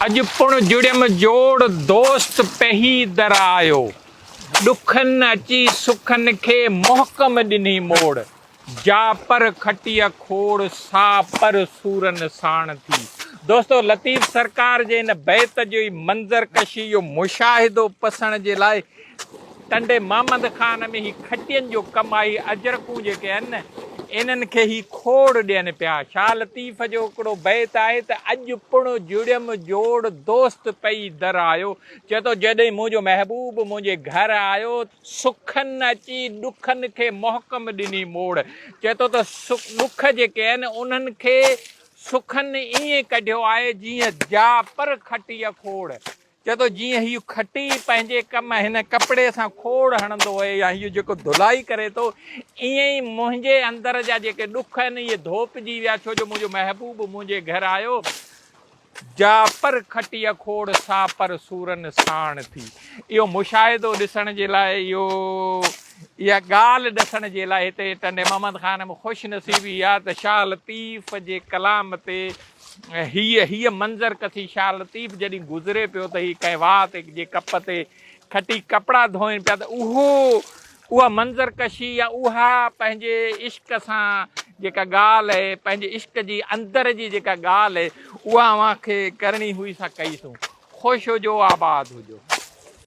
اڄ پڻ جڙيم جوڙ دوست پهي در آيو. ڏکن اچي سکن کي محڪم ڏني موڙ. جا پر کٽيء کوڙ سا پر سورن ساڻ ٿي. دوستو لطيف سرڪار جي هن بيت جو ئي منظر ڪشي جو مشاهدو پسڻ جي لاء ٽنڊي محمد خان ۾ هي کٽين جو ڪم آهي اجرڪون جيڪي آهن نه انهن کي هي کوڙ ڏين پيا. شاهه لطيف جو هڪڙو بيت آهي ته اڄ پڻ جڙيم جوڙ دوست پئي در آيو چئي ٿو جڏهن منهنجو محبوب منهنجي گهر آيو سکن اچي ڏکن کي محڪم ڏني موڙ چئي ٿو ته ڏک جيڪي آهن انهن کي سکن ائين ڪڍيو آهي جيئن جا پر کٽيء کوڙ چئي ٿو جيئن هيء کٽي پنهنجي ڪم هن ڪپڙي سان کوڙ هڻندو اهي يا هيء جيڪو ڌلائي ڪري ٿو، ائين ئي منهنجي اندر جا جيڪي ڏک آهن اهي ڌوپجي ويا، ڇو جو منهنجو محبوب منهنجي گهر آيو، جا پر کٽيء کوڙ سا پر سورن ساڻ ٿي. اهو مشاهدو ڏسڻ جي لاء اهو اها ڳالهه ڏسڻ جي لاء هتي ٽنڊي محمد خان ۾ خوش نصيبي اها ته شاهه لطيف جي ڪلام تي هيء هيء منظر ڪسي شاهه لطيف جڏهن گذري پيو ته هي ڪنهن واهه تي جي ڪپ تي کٽي ڪپڙا ڌوئن پيا ته اهو اها منظر ڪشي يا اها پنهنجي عشق سان جيڪا ڳالهه اهي پنهنجي عشق جي اندر جي جيڪا ڳالهه اهي اها اوهان کي ڪرڻي هئي سا ڪئي سون خوش هجو آباد هجو.